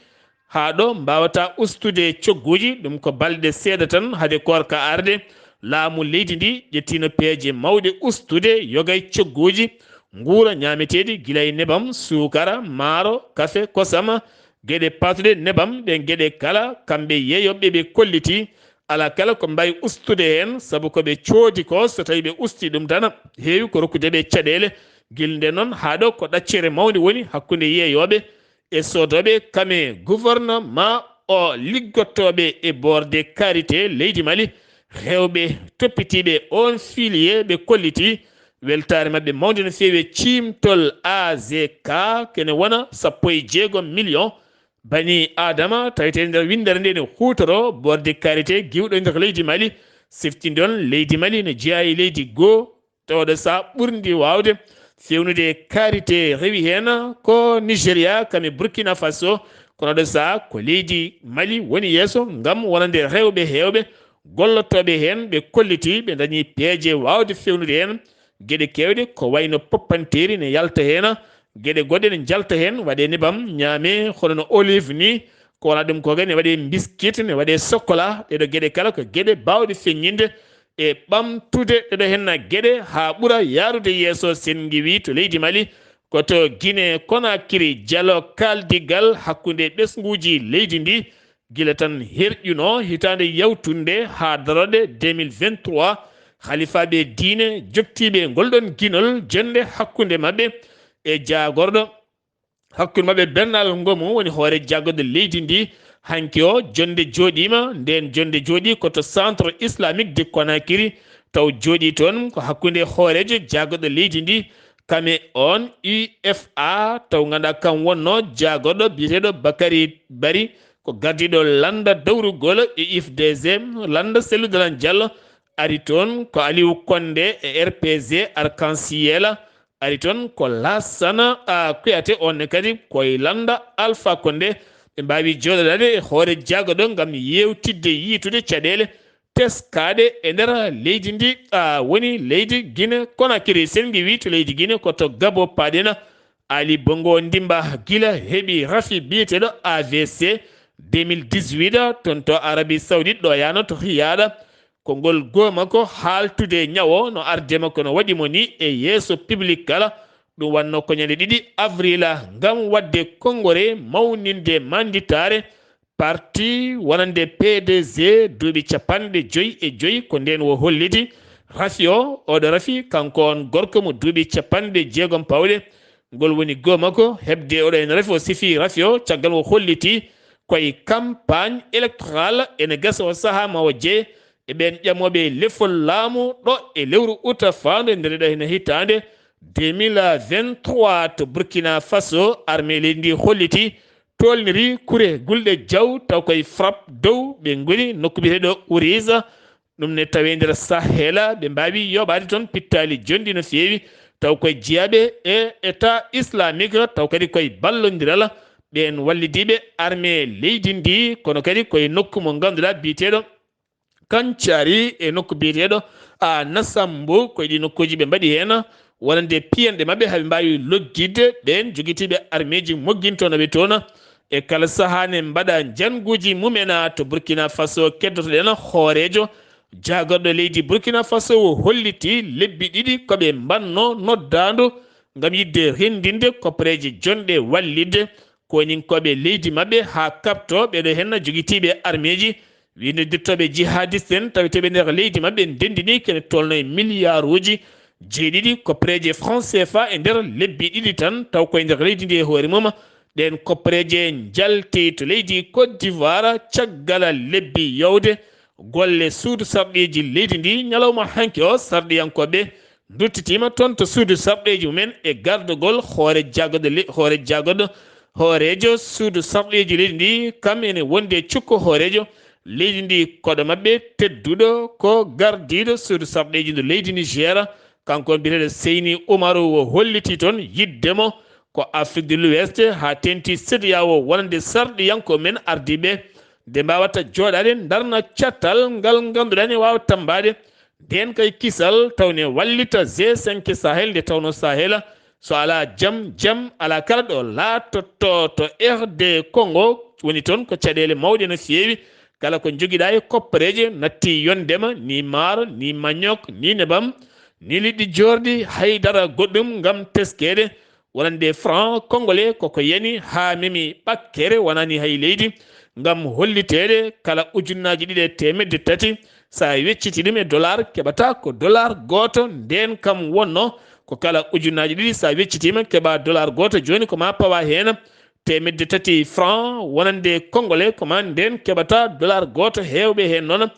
haa ɗo mbaawata ustude cogguuji. Ɗum ko balɗe seeɗa tan hade koorka arde, laamu leydi ndi ƴettiino peeje mawɗe ustude yoga e cogguuji nguura ñaameteeɗi gila e nebam, suukara, maaro, kafe, kosam, geɗe paatuɗe nebam. Ɗeen geɗe kala kamɓe yeeyooɓe ɓe kolliti alaa kala ko mbaawi ustude heen, sabu ko ɓe coodi ko, so tawii ɓe ustii ɗum tan, heewi ko rokkude ɓe caɗeele. Gila ndeen noon haa ɗo ko ɗaccere mawnde woni hakkunde yeeyooɓe e soodooɓe, kam e gouvernement o, liggotooɓe e Borde Karité leydi Mali, heewɓe toppitiiɓe oon filiye, ɓe kolliti weltaare maɓɓe mawnde no feewi e ciimtol A Z K, kene wona sappo e jeegom million bani Aadama taweteeɗo nder winndere nde, ene huutoroo Borde Karité giwɗo e nder leydi Mali. Siftinɗon leydi Mali no jeyaa e leydi goo, tawa ɗo sahaa ɓurndi waawde feewnude e karité rewi heen ko Nigeria, kam e Burkina Faso, kono ɗo sahaa ko leydi Mali woni yeeso ngam wonande rewɓe heewɓe gollotooɓe heen, ɓe kolliti, ɓe ndañi peeje waawde feewnude heen geɗe keewɗe, ko wayno poppanteeri ne yalta heen, geɗe goɗɗe ne njalta heen, waɗee nebam ñaamee, hono no olive ni, ko wona ɗum ko kadi ne waɗee mbiskit, ne waɗee sokola. Ɗeɗo geɗe kala ko geɗe baawɗe feññinde e ɓamtude ɗeɗo henna geɗe haa ɓura yaarude yeeso. Sen ngiwii to leydi Mali, ko to Guinée Conakry, jalo kaaldigal hakkunde ɓesnguuji leydi ndi, gila tan herƴunoo hitaande yawtunde haa darooɗe deux mille vingt-trois, halifaaɓe diine joktiiɓe ngol ɗon ginol, jonnde hakkunde maɓɓe e jaagorɗo hakkunde maɓɓe Bernal Ngomu, woni hoore jaagorɗo leydi ndi. Hanki o, jonnde jooɗiima, ndeen jonnde jooɗii ko to Centre Islamique de Conakry, taw jooɗii toon ko hakkunde hooreejo jaagorɗo leydi ndi, kam e oon U F A, taw ngannduɗaa kam wonnoo jaagorɗo biyeteeɗo Bakary Barry, ko gardiiɗo lannda dawrugol e U F D G, lannda Cellou Dalein Diallo, ari toon ko Aliou Condé e R P G Arc-en-Ciel, ari toon ko Lassana, a, Kouyaté, on ne kadi ko e lannda Alpha Condé. Ɓe mbaawi jooɗodaade e hoore jaago ɗo ngam yeewtidde, yiytude caɗeele teskaaɗe e nder leydi ndi, a, woni leydi Guinée Conakry. Sen ngiwii to leydi Guinée ko to Gabo paaɗen. Ali Bongo Ndimba gila heɓi rafi biyeteeɗo A V C deux mille dix-huit toon to Arabie Saoudite ɗo yaano to Riyad. Konngol goo makko haaltude ñawo no arde makko no waɗi mo ni e yeeso public kala. Ɗum wannoo ko ñande ɗiɗi avril ngam waɗde konngore mawninde mannditaare parti wonande P D G duuɓi capanɗe joy e joy. Ko ndeen o holliti rafi o, oɗo rafi kanko on gorko mo duuɓi capanɗe jeegom pawɗe. Ngol woni goo makko heɓde oɗo en rafi o, sifi rafi o caggal o holliti koye campagne électorale ene gasa o sahaa ma o jeye e ɓeen ƴamooɓe lefol laamu ɗo e lewru uta faandu e nder ɗo hino hitaande deux mille vingt-trois to Burkina Faso. Armée leydi ndi holliti tolniri kure gulɗe jaw taw koye frappe dow ɓe ngoni nokku biyeteeɗo Ouriza. Ɗum ne tawi e nder Sahela, ɓe mbaawi yoɓaade toon pittaali jonɗi no feewi, taw koye jeyaaɓe e État islamique, taw kadi koye ballondiral ɓeen wallidiiɓe armée leydi ndi, kono kadi koye nokku mo ngannduɗaa biyeteeɗo Kancari e nokku biyeteeɗo, a, Nasambu. Koye ɗi nokkuuji ɓe mbaɗi heen wonande piyanɗe maɓɓe, haa ɓe mbaawi loggitde ɓeen jogitiiɓe armeeji moggintonooɓe toon. E kala sahaa ne mbaɗa njannguuji mumen, a, to Burkina Faso. Keddoto-ɗen hooreejo jaagorɗo leydi Burkina Faso o holliti lebbi ɗiɗi ko ɓe mbanno noddaandu ngam yiɗde renndinde koppareeje jonɗe wallitde koninkooɓe leydi maɓɓe haa kaɓto ɓeɗo henna jogitiiɓe armeeji winndodittooɓe jihadiste en taweteeɓe nder leydi maɓɓe, ndenndini kene tolno e miliyaaruuji jeeɗiɗi koppareeje franc C F A e nder lebbi ɗiɗi tan, taw koye nder leydi ndi e hoore mum. Ɗeen koppareeje njalti to leydi Côte d'Ivoire caggal lebbi yawde golle suudu sarɗiiji leydi ndi. Ñalawma hanki o, sarɗiyankooɓe nduttitiima toon to suudu sarɗiiji mumen e gardagol hoore jaagoɗo le-, hoore jaagoɗo, hooreejo suudu sarɗiiji leydi ndi, kam ene wondi e cukko hooreejo leydi ndi. Koɗo maɓɓe tedduɗo ko gardiiɗo suudu sarɗiiji ndu leydi Niger, kanko on biyeteeɗo Seyni Umaru, o holliti toon yiɗde mo ko Afrique de l'Ouest, haa teeŋti C E D E A O wonande sarɗiyankooɓe men ardiiɓe nde mbaawata jooɗaade ndarna catal ngal ngannduɗaa ne waawa tammbaade ndeen kay kisal, taw ne wallita G cinq Sahel, nde tawnoo Sahel so alaa jam, jam alaa kala ɗo laatotoo. To R D Congo woni toon ko caɗeele mawɗe no feewi, kala ko njogiɗaa e koppareeje natti yondema, ni maaro, ni mañok, ni nebam, ni liɗɗi joorɗi, hay dara goɗɗum ngam teskeede. Wonande franc congolais koko yani haa memi ɓakkere, wonani hay leydi, ngam holliteede kala ujunnaaji ɗiɗi e teemedde tati, so a wecciti ɗum e dollar, keɓata ko dollar gooto. Ndeen kam wonno ko kala ujunnaaji ɗiɗi, so a weccitiima, keɓa dollar gooto. Jooni ko ma pawa heen teemedde tati franc wonande congolais, ko ma ndeen keɓata dollar gooto. Heewɓe heen noon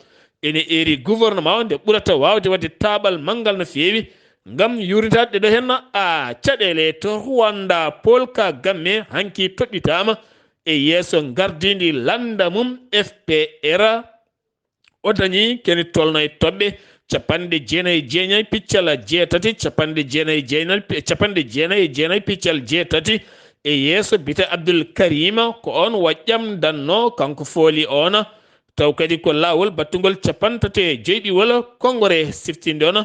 ene eeri gouvernement o nde ɓurata waawde waɗde taaɓal manngal no feewi ngam yuurnitaade ɗeɗo heen, a, caɗeele. To Rwanda, Paul Kagame hanki toɗɗitaama e yeeso ngardiindi lannda mum F P R. O dañi kene tolno e toɓɓe capanɗe jeenayi e jeenayi piccal jeetati, capanɗe jeenayi e jeenayi, capanɗe jeenayi e jeenayi piccal jeetati e yeeso biyetee Abdul Karima, ko oon o ƴamdanno, kanko fooli oon. Taw kadi ko laawol battungol capanɗe tati e joyɗiwol konngore siftinde oon.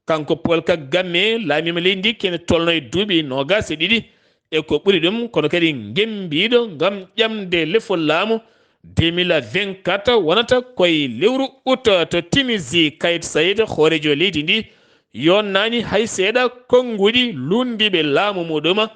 Kanko Paul Kagame laamiima leydi ndi kene tolno e duuɓi noogaas e ɗiɗi e ko ɓuri ɗum, kono kadi ngembiiɗo ngam ƴamde lefol laamu deux mille vingt-quatre wonata koye lewru ut to Tunisie. Kayit Saïed, hooreejo leydi ndi, yonnaani hay seeɗa konnguɗi luulndiiɓe laamu muɗum.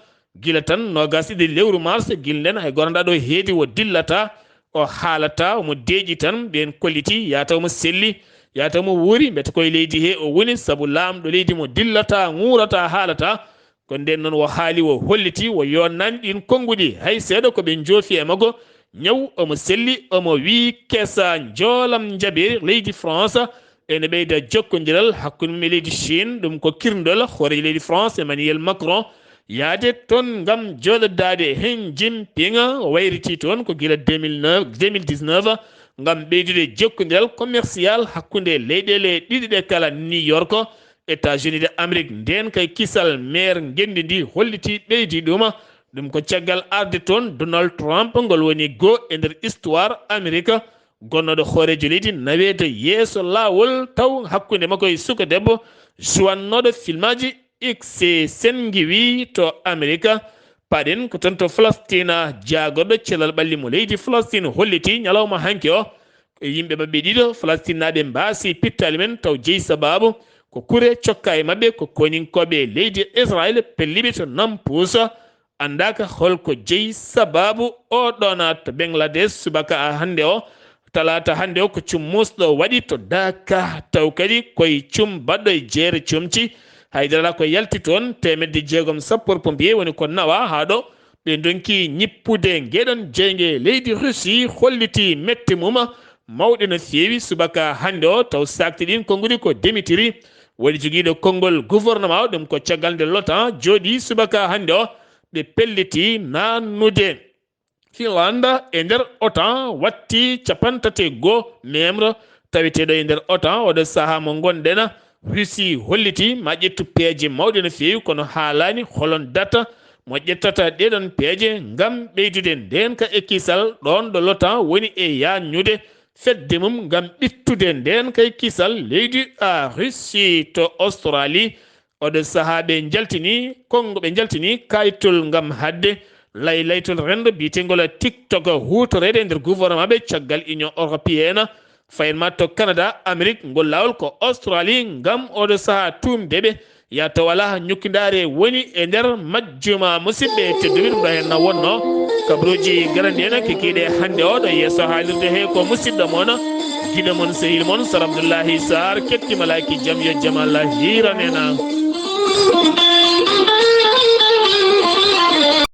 Gila tan noogaas e ɗiɗi lewru mars, gila ndeen hay gooto anndaa ɗo heedi o dillata, o haalata, omo deeƴi tan, ɓeen kolliti, yaata omo selli, yaata omo wuuri, mbete koye leydi he o woni, sabu laamɗo leydi mo dillata, ŋuurata, haalata. Ko ndeen noon o haali, o holliti, o yonnaani ɗiin konnguɗi hay seeɗa ko ɓe njoofi e makko. Ñaw omo selli, omo wiyi kesa njoolam njaɓeeri leydi France ene ɓeyda jokkondiral hakkunde mum e leydi Chine. Ɗum ko kirndol hooreejo leydi France Emmanuel Macron yahde toon ngam jooɗodaade heen Jinping. O wayriti toon ko gila deux mille neuf, deux mille dix-neuf, ngam ɓeydude jokkondiral commercial hakkunde leyɗeele ɗiɗi ɗe kala. New York, États-Unis de Amérique, ndeen kay kisal meer ngenndi ndi hollitii ɓeydi ɗuma. Ɗum ko caggal arde toon Donald Trump ngol woni goo e nder histoire Amerika. Gonnooɗo hooreejo leydi naweede yeeso laawol taw hakkunde makko e suka debbo suwannooɗo filmaaji X senngiwi to Amerika. Paɗen ko toon to Falastina, jaagorɗo cellal ɓalli mo leydi Falastin hollitii ñalawma hanki o, ko yimɓe maɓɓe ɗiɗo Falastinaaɓe mbaasi pittaali men taw jeyi sabaabu ko kure cokka e maɓɓe ko koninkooɓe leydi Israel pelliɓe to Nampuusa. Anndaaka holko jeyi sabaabu o ɗoona to Bangladesh subaka hannde o, talaata hannde o, ko cum muusɗo waɗi to Dhaka, taw kadi koye cum baɗɗo e jeere comci. Haydara ko yalti toon, teemedde jeegom sapeur-pompier woni ko nawa haa ɗo. Ɓe ndonki ñippude ngeɗon jeynge leydi Russie hollitii mette mum mawɗe no feewi subaka hannde o, taw saakti ɗin konnguɗi ko demitiri. Woni jogiiɗo konngol gouvernement o, ɗum ko caggal nde l'OTAN jooɗii subaka hannde o, ɓe pelliti naannude. Finlande e nder OTAN watti capanɗe tati e goo membre taweteeɗo e nder OTAN. Oɗo sahaa mo ngonɗen, Russie hollitii ma ƴettu peeje mawɗe no feewi, kono haalaani holon data mo ƴettata ɗeɗon peeje ngam ɓeydude ndeenka e kisal ɗoon ɗo l'OTAN woni e yaajnude fedde mum ngam ɓittude ndeenka e kisal leydi a Russie to Australie. Oɗo sahaa ɓe njaltini konngo, ɓe njaltini kaayitol ngam haɗde laylaytol renndo biyeteengol TikTok huutoreede e nder gouvernement ɓe caggal Union Européenne. Fayin ma to Canada, Amérique, ngol laawol ko Australie ngam oɗo sahaa tuumde ɓe. Yaa taw alaa ñukkindaare woni e nder majjuma. Musidɓe tedduɓe, ɗum ɗo heen na wonno kabaruuji garani en kikiiɗe hannde o ɗo yeeso haalirde he ko musidɗo mon, giɗo mon, sehil mon, Sar Abdullahi Sarr, ketti malaaki jam yo jam Allah hiiran en.